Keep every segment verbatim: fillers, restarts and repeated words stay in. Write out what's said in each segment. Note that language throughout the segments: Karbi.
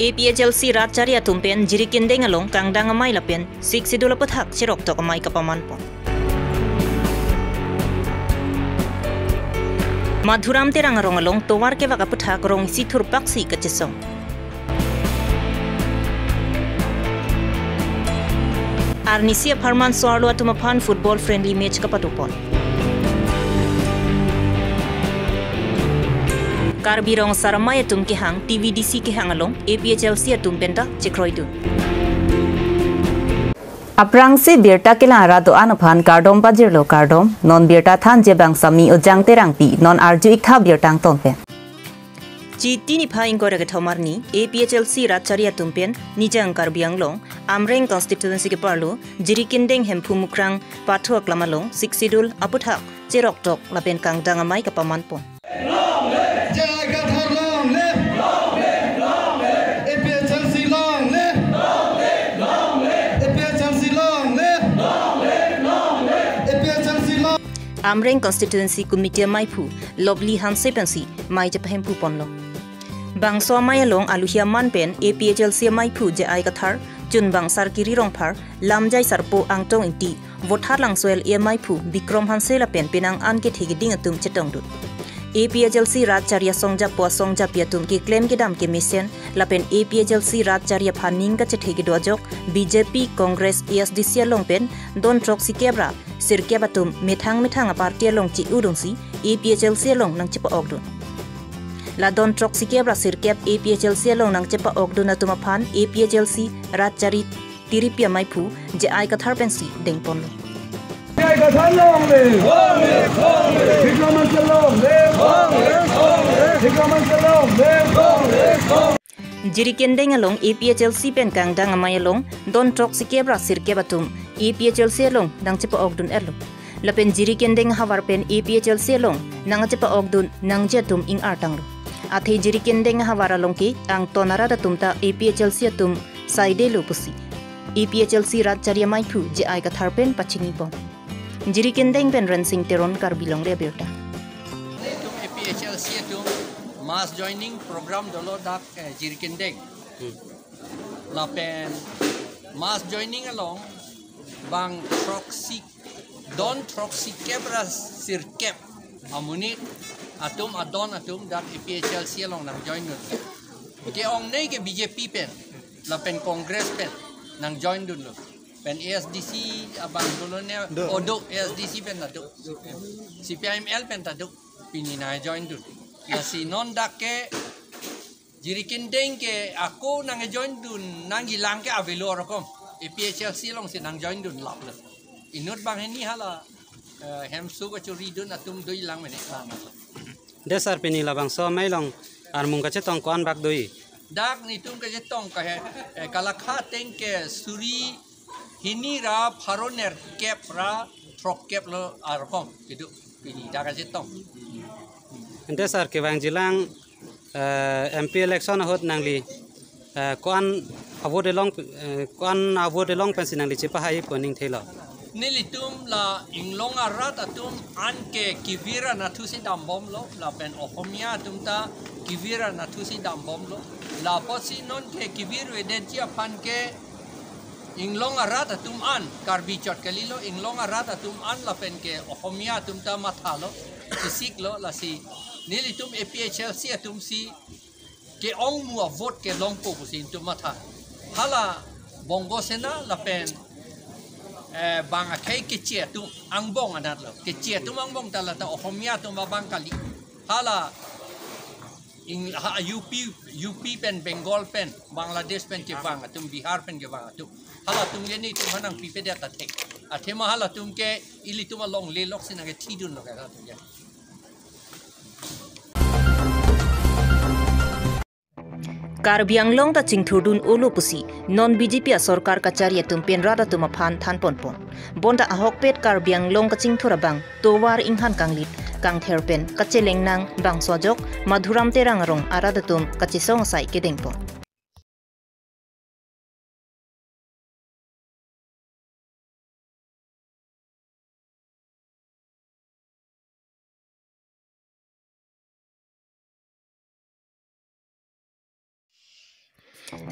A P H L C rat chari atum pen Jirikindeng along kangdang amei lapen Sixth Schedule aphuthak cheroktok amei kapaman pon. Madhuram Terang arong along tovar kevak aphuthak rong isi thurpaksi kachesong. Arnisi apharman so-arlo atum aphan football friendly match kapado pon. Karbi Rong Asar Amei atum kehang T V D C kehang along A P H L C atum penta chekroidun. Aphrangsi birta kelang arat do-an aphan kardom pajirlo kardom, non birta thanji abang Sami Ujang Terangpi, non arju-ik tha birta angton pen. Chiti niphai ingkoi ra kethom arni, A P H L C rat chari atum pen, Nijang Karbi Anglong, Amreng constituency keparlo, Jirikindeng Hemphu Mukrang pathu aklam along, Sixth Schedule aphuthak cheroktok lapen kangdang amei kapaman pon. J I Kathar long live! A P H L C long live! A P H L C long live! A P H L C long Amreng Constituency Committee ameiphu Lovely Hanse pensi mei chepahemphu ponlo. Bangso amei along aluhi aman pen A P H L C ameiphu J I Kathar, chunbang Sarkiri Rongphar, lamjai sarpo Angtong Ingti, Vothatlangso L A ameiphu Bikrom Hanse lapen penang an kethe keding atum chetongdun. A P H L C rat chari asongjapo asongjapi atum keklem kedam kemesen lapen A P H L C rat chari aphan ning kachethe kedo ajok B J P, Congress, A S D C along pen don throksi kep ra sirkep atum methang methang aparty along che-udunsi A P H L C along nangchepa-okdun. La don throksi kep ra sirkep A P H L C along nangchepa-okdun atum aphan A P H L C rat chari tiripi ameiphu J I Kathar pensi dengponlo. J I Kathar long live! Bikram Hanse long live! Bikram Hanse long live! Jirikindeng along A P H L C pen kangdang amei along don throksi kep ra sirkep atum A P H L C along nangchepa-okdun-etlo. Lapen Jirikindeng ahavar pen A P H L C along nangchepa-okdun nangji atum ing-artanglo. Athe Jirikindeng ahavar along ke angton arat atum ta A P H L C atum saidelo pusi A P H L C rat chari ameiphu J I Kathar pen pachini pon. Jirikindeng pen Rensing Teron, Karbi Longle Abirta. Itum A P H L C atum mass joining program dolo dak, eh, Jirikindeng. Hmm. Lapen mass joining along bang throksi, don throksi kep ra sirkep amonit atum adon atum dak A P H L C along nangjoindun. Ke-ongnei ke B J P pen lapen Congress pen nangjoindunlo. Pen A S D C abang dolo ne. Do. Odo, A S D C pen ta do. C P I M L pen ta do. Pini nangjoindun. Lasi non dak ke Jirikindeng ke ako nangjoindun nangjilang ke avelo rokom. A P H L C alongsi nangjoindun laplo. Inut bang hini hala, eh, hemso kachoridun atum dolang mene. De sar, pini labangso amei along armung kachetong ko-an bak do-i? Dak netum kachetong kahe, eh, kalakha ateng ke suri hini ra pharo nerkep ra throkkep lo arkom kedo pini dak kachetong. Ante sar, kevangjilang, eh, M P election ahut nangli, eh, ko-an avote elong, eh, ko-an avote elong pensi nangli chepahai pu aning thelo? Nelitum la inglong arat atum an ke kevir anatthu si dambomlo, lapen Ohomia atum ta kevir anatthu si dambomlo. Lapusi non ke kevir avedetji aphan ke inglong arat atum an, Karbi chot kalilo, inglong arat atum an lapen ke Ohomia atum ta mathalo, isiklo, lasi nelitum A P H L C atum si ke-ongmu avote kelongpo pusi netum matha. Hala Bongo Sena lapen, eh, bang akhei keche atum angbong anatlo. Keche atum angbong ta lata Ohomia atum abang kali. Hala ing, ha, U P, U P pen, Bengal pen, Bangladesh pen kevang atum, Bihar pen kevang atum. Halatum ke netum aphan nangpipedet ta thek. Athema halatum ke ilitum alongle loksi nangkethidunlo ke halatum ke. Karbi Anglong ta chingthurdun-olo pusi non B J P asorkar kachari atum pen rat atum aphan thanponpon. Bonta ahokpet Karbi Anglong kachingthur abang tovar inghan kanglit kangther pen kacheleng nang bangso ajok Madhuram Terang arong arat atum kachesong asai kedengpon.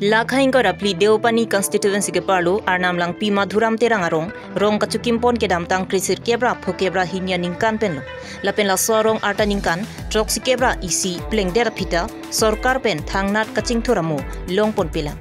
Lakha ingkoi ra phli Deopani constituency keparlo Arnam Langpi Madhuram Terang arong, rong kachikimpon kedamtang kresirkep ra phokep ra hini aningkan penlo. Lapen laso arong arta ningkan throksikep ra isi plengdet aphi ta sorkar pen thangnat kachingthur amo longponpelang.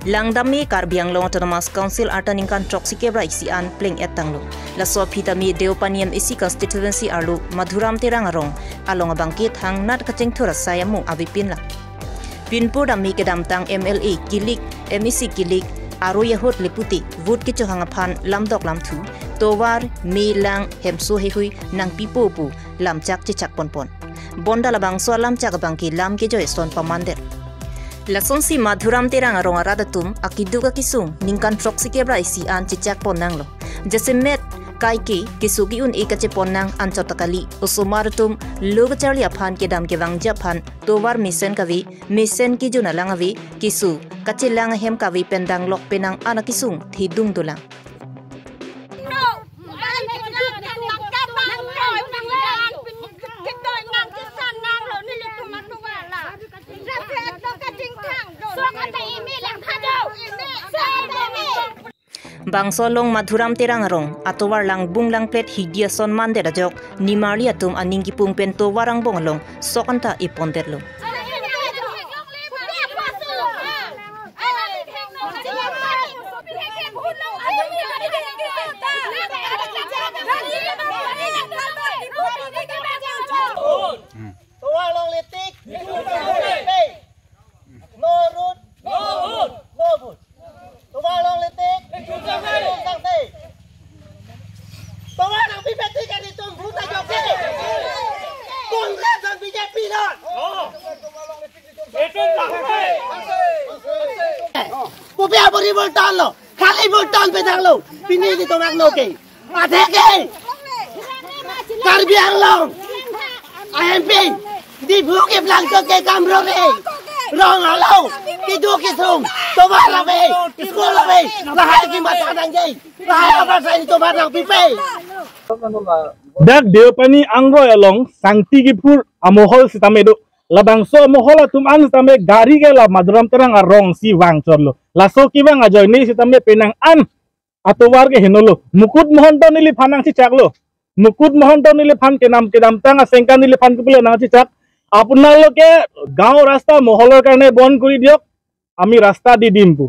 Langdam me Karbi Anglong Autonomous Council arta ningkan throksikep ra isi an pleng-et tanglo. Laso aphi ta me Deopani M A C constituency arlo Madhuram Terang arong along abangke thangnat kachingthur asai amo avepinlang. Pinpur dam me kedamtang M L A kilik, M A C kilik, aroi ahut le puti, vote kechohang aphan lamdok lamthu, tovar, me, lang, hemso heihui nangpipo pu lamchak chechakponpon. Bonta labangso alamchak abangke lam kejoi ason pamandet. Lasonsi Madhuram Terang arong arat atum akeduk akesung ningkan throksikep ra isi an chechakpon nanglo. Jasemet kaike keso ki-un-e kachepon nang anchot ta kali, osomar atum lo kacharli aphan kedam kevangji aphan tovar mesen kave, mesen kejun alang ave, keso kachelang ahem kave pen danglok penang an akesung thedung dolang. Bangso along Madhuram Terang arong atovar langbung langplet hidi ason mandet ajok nimarli atum aning kipung pen tovar angbong along sok anta epondetlo. Tovar longle tik. No road. No vote. Tovar longle tik. Sangse. Tovar nangpipe tik, itum vote ajok ke. Congress dan B J P non. Kopi apori vote tanglo. Khali vote tangpedanglo. Pini di tomak noke. Atheke Karbi Anglong a M P Diphu keplang ke kam rore. Rong alo. Keduk kesung. Tovar ave. School ave. Lahai kematha nangji. Lahai apa sai tovar nangpipe. Dak Deopani angroi along Sangti Kiphur amohol sitame do. Labangso amohol atum an sitame gari ke la Madhuram Terang arong si vangchotlo. Laso kevang ajoine sitame penang an atovar ke henolo. Mukut Mahanta neliphan nangchechaklo. Mukut Mahanta neliphan kenam kedamtang asengkan neliphan ke pule nangchechak. আপোনালোকে গাঁও ৰাস্তা মহলৰ কাৰণে বন্ধ কৰি দিয়ক, আমি ৰাস্তা দি দিম pu.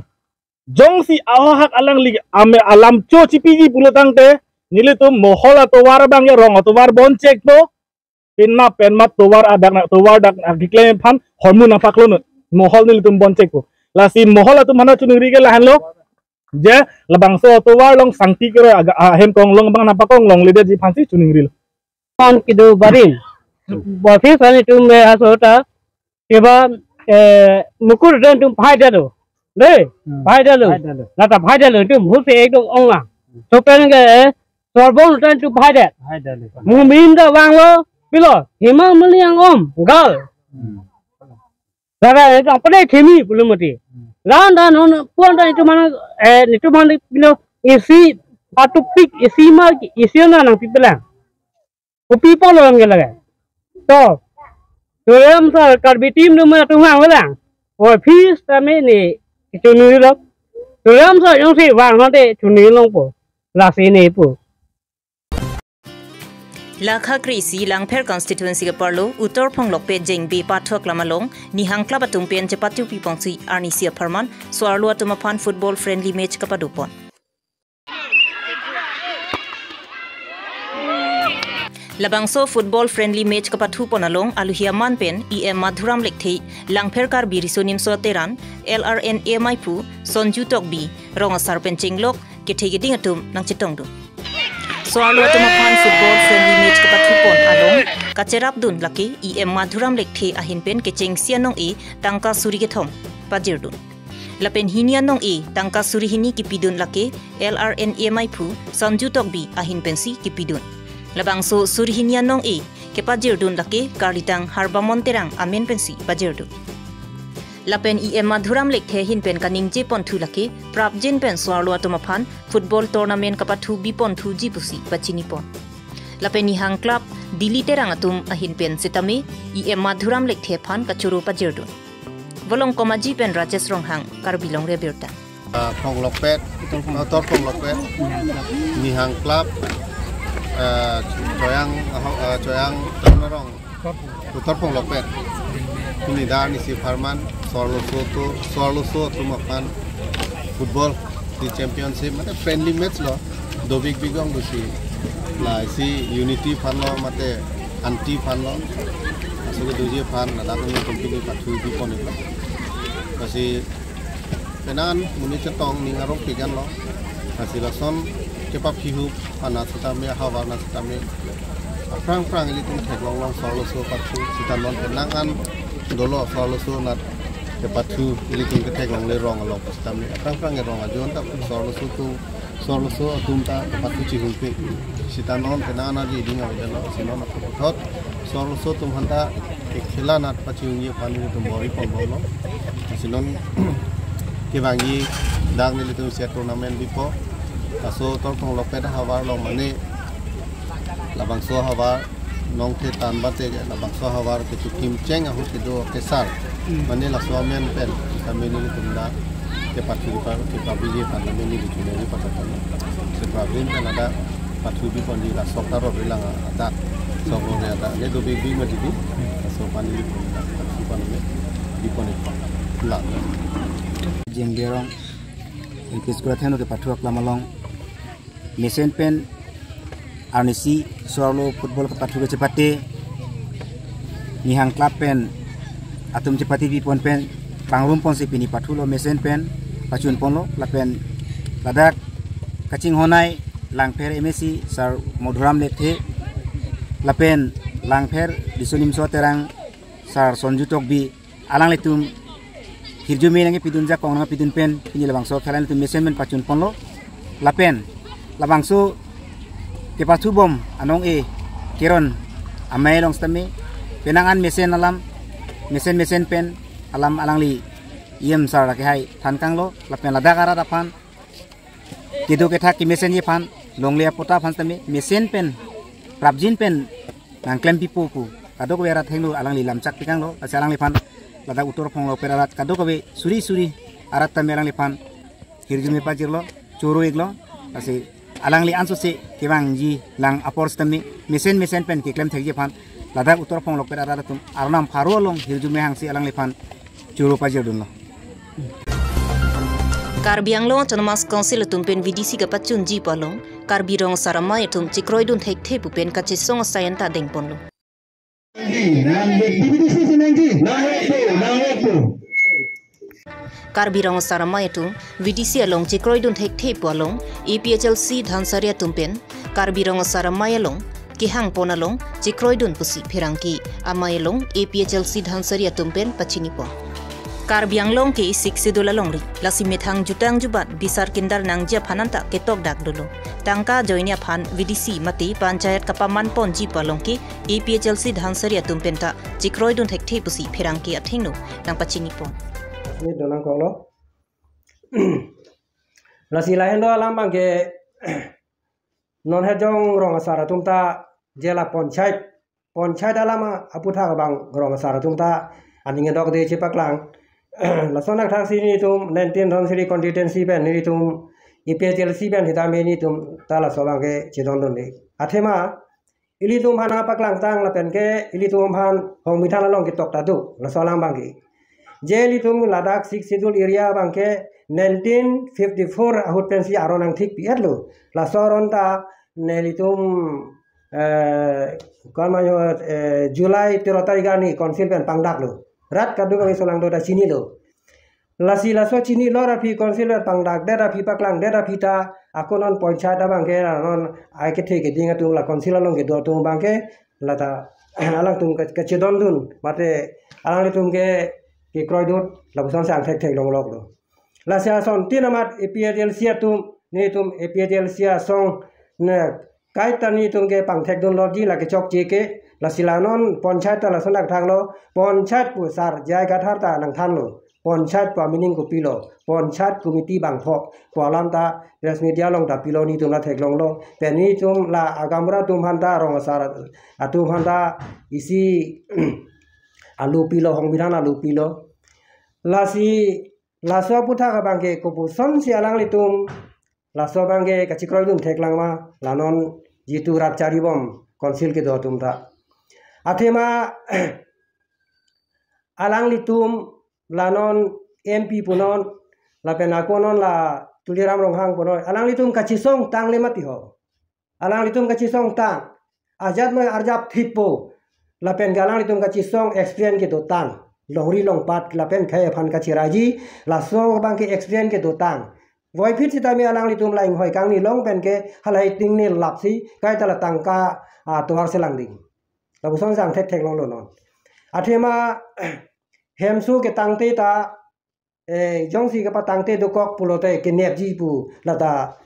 Jongsi ahahak alangli ame alam cho chipiji pulo tangte, nelitum mohol atovar abang ya rong atovar bond chekpo. Penap penmat tovar adak na tovar dak na keklem aphan hormu nangpaklonut. Mohol nelitum bond chekpo. Lasi mohol atum aphan chiningri ke lahenlo. Je labangso tovar along Sangti keroi aga ahem konglong abang nangpakonglongledetji aphansi chiningrilo. Pan kidu barim. Basi sani tum me asota. Keba, eh, Mukut dan tum phai dalo. De, hmm, phai dalo. Phai dalo. Lata phai dalo tum bhut se ekdom ong lang. Sopen ke, eh, sorbon tan tum phai det. Phai dalo. Mumin da vanglo, pilo, hima meliang om, gal. Hmm. Lata ekdom pade themi pulo mati. Hmm. Lan dan on, puan dan itu mana, eh, itu mana pilo isi, patupik, isi mal, isi na nangpipelang. Kopi pulo anke lage. To, Tuliram Sar Karbi team do ma tungang lang. Oi, fees tame ne chunilo. Tuliram Sar jongsi vang hande chunilongpo. Lasi ne pu. Lakha kre-isi Langpher constituency keparlo Uttor Phonglokpe Jengbe pathok lam along Nihang Club atum pen chepatu piponsi arnisi apharman so-arlo atum aphan football friendly match kapadopon. Labangso football friendly match kapathupon along aluhi aman pen E M Madhuram Lekthe, Langpher Karbi Riso Nimso Teron, L R N A maiphu Sonju Tokbi, rong asar pen chenglok kethe keding atum nangchetongdun. So-arlo atum aphan football friendly match kapathupon along kacherapdun lake E M Madhuram Lekthe ahin pen kechengsi anong-e tangka suri kethom pajirdun. Lapen hini anong-e tangka suri hini kipidun lake L R N A maiphu Sonju Tokbi ahin pensi kipidun. Labangso suri hini anong-e kepajirdun lake karlitang Harbamon Terang amen pensi pajirdun. Lapen E M Madhuram Lekthe ahin pen kaningjeponthu lake prapjin pen so-arlo atum aphan football tournament kapathu biponthuji pusi pachinipon. Lapen Nihang Club Dili Terang atum ahin pen sitame E M Madhuram Lekthe aphan kachoro pajirdun. Kolong Komaji pen Rajesh Ronghang, Karbi Longri Abirta. Ah, Phonglokpet, Utor Phonglokpet, Nihang Club, ah, Choyang, ah, Choyang, Choyang Rong, Utor Phonglokpet. Pini dak nisi pharman, Sor Loso atum, Sor Loso atum aphan football di championship, mate friendly match lo, dobik bigong dosi. Lasi unity aphan lo, mate anti aphan lo. Asok doji aphan, ladak nelitum pini pathu bipon iklo. Lasi penang an monit chetong ning arong pigan lo. Lasi lason kepaphihup anat setame, havar anat setame, aphrang phrang ilitum theklong long Sor Loso pathu sita non penang an dolo Sor Loso anat kepathu ilitum ketheklongle rong along setame. Aphrang phrang rong ajon ta Sor Loso atum, Sor Loso atum ta kepathu chihumpi. Sita non penang an aji ding avedetlo, si non apot thot Sor Loso atum aphanta ekhela anat pachihumji aphan ilitum bor-i ponbomlo. Si non kevangji dak nelitum isi a-tournament bipo. Laso Utor Phonglokpet ahavar along mane labangso ahavar nongthe tan bate ke labangso ahavar ketukim cheng ahut kedo kesar. Hmm. Mane laso amen pen kami nelitum dak kepathu pa, kepabiji aphan kami nelitum neli pathu. Seprabin pen ladak pathu biponji, la sok ta rot rilang adak. Sok rot adak. Ne dobik bik mati di. Laso aphan nelitum dak pathu pan ne bipon iklo. Lang. Jeng Berong, L P School athengno kepathu aklam along mesen pen arnisi Sor Loso football kepathu kechepate, Nihang Club pen atum chepate bipon pen pangrum ponsi pini pathulo, mesen pen pachun ponlo. Lapen ladak kachinghon ai Langpher M A C Sar Madhuram Lekthe, lapen Langpher Diso Nimso Terang Sar Sonju Tokbi, alanglitum hirjume nangkepidun, jakong nangpidun pen pini labangso khela nelitum mesen pen pachun ponlo. Lapen labangso kepathu bom anong-e Keron amei along setame penang an mesen alam, mesen mesen pen alam alangli E M sar lake hai than kanglo. Lapen ladak arat aphan kedo kethak kemesenji aphan, longle apota aphan setame mesen pen prapjin pen nangklem pipo pu kadokave arat athengno alangli lamchak pikanglo. Lasi alangliphan ladak Utor Phonglokpet arat kadokave suri suri arat tame alangliphan hirjume pajirlo, choro iklo. Lasi alangli ansose kevangji lang apor setame mesen mesen pen keklem thekji aphan ladak Utor Phonglokpet arat atum arnam pharo along hirjume hangsi alangliphan choro pajirdunlo. Karbi Anglong Autonomous Council atum pen V D C kapachunji pu along Karbi Rong Asar Amei atum chekroidun thekthe pu pen kachesong asai anta dengponlo. Karbi Rong Asar Amei atum V D C along chekroidun thekthe pu along A P H L C Dhansiri atum pen Karbi Rong Asar Amei along kehangpon along chekroidun pusi pherangke amei along A P H L C Dhansiri atum pen pachinipon. Karbi Anglong ke Sixth Schedule alongri, lasi methang jutang jubat bisar kindar nangji aphan anta ketok dak dolo. Tangka ajoine aphan V D C mate panchayat kapamanponji pu along ke A P H L C Dhansiri atum penta chekroidun thekthe pusi pherangke athengno nangpachinipon. Asmi donang konglo. Lasi lahen do alam abangke non hejong rong asar atum ta jela ponchait, ponchait alam aputhak abang rong asar atum ta aning dokde chepaklang. Lason athak si nelitum nineteen Dhansiri constituency pen nelitum A P H L C pen sitame nelitum ta laso abangke chedondunde. Athema ilitum aphan nangpaklang tang lapen ke ilitum aphan Hongmidhan along ketok ta do laso alam abangke. Je ilitum ladak Sixth Schedule area abangke nineteen fifty-four ahut pensi aron nangthik pi-etlo. Laso aron ta nelitum, eh, kon mayo, eh, July tero tarik arni council pen pangdaklo. Rat kadokave solangdo ta chinilo. Lasi laso chinilo aphi council pen pangdakdet aphi paklangdet aphi ta ako non ponchait abangke non ai kethe keding atum la council along kedo atum abangke lata alangtum ke, kechedondun mate alanglitum ke kekroidun lapuson si angthek thek longloklo. Lasi asontin amat A P H L C atum, nelitum A P H L C asong ne kaita nelitum ke pangthekdunlokji lake chokche ke. Lasi la non ponchait ta lason athaklo, ponchait pu sar J I Kathar ta nangthanlo, ponchait pu meaning kopilo, ponchait committee bangtho pu alam ta press media along ta pilo, nelitum la theklonglo. Pen nelitum la agaonbura atum aphanta, rong asar atum aphanta isi alu pilo, Hongmidhan alu pilo. Lasi laso aputhak abangke kopusonsi alanglitum laso abangke kachekroidun theklang ma, la non jitu rat charibom council kedo atum ta. Athema alanglitum la non M P punon, lapen ako non la Tuliram Ronghang punon, alanglitum kachesong tangle mati ho. Alanglitum kachesong tang. Ajat noi arjap thippo. Lapen ke alanglitum kachesong experience kedotang. Longri longpat lapen khei aphan kachiraiji, laso abangke experience kedotang. Voiphit sitame alanglitum la inghoi kangni long pen ke halahei tingne lapsi kaita la tangka, ah, tovar selangding. Lapuson jang thektheklonglo non. Athema hemso ketangte ta, eh, jongsi kepatangte dokok pulote kenepji pu lata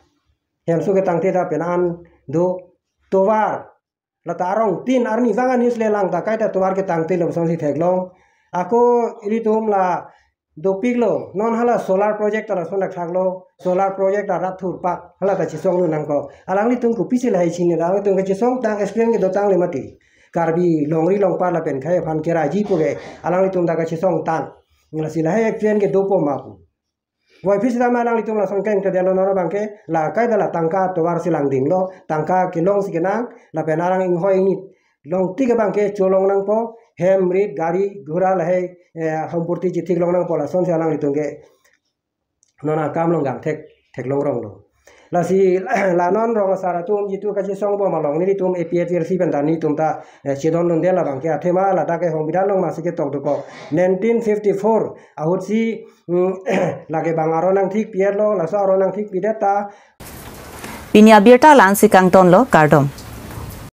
hemso ketangte ta penan do tovar. Lata arong tin arni vang anis lelang ta kaita tovar ketangte lapusonsi theklong. Ako ilitum la dopiklo, non hala solar project ta lason thaklo, solar project ta rat thurpak, hala ta chesongdun nangkok. Alanglitum kopisi lahei chini, alanglitum kachesong tang experience kedotang le mati. Karbi longri longpat lapen khei aphan keraiji puke, alanglitum ta kachesong tang. Lasi lahei experience kedopo ma pu. Voiphit sitame alanglitum lason keng tedelo non abangke, la kaita la tangka tovar selangdinglo, tangka kelongsi kenang, lapen alang inghoi init longtik abangke cholong nangpo, hem rit, gari, ghura lahei, eh, hampurti chithiklong nangpo, lasonsi alanglitum ke non akam long gang thek, theklong ronglo. Lasi la non rong asar atum jitu kachesongbom along nelitum A P H L C pen ta nelitum ta, eh, chedondunde labangke athema ladak ke hong bidan long masi ketok dokok. Nineteen fifty-four ahutsi, mm, lake bang aron nangthik pietlo, laso aron nangthik pidet ta. Pini abirta la-ansi kangtonlo, kardom.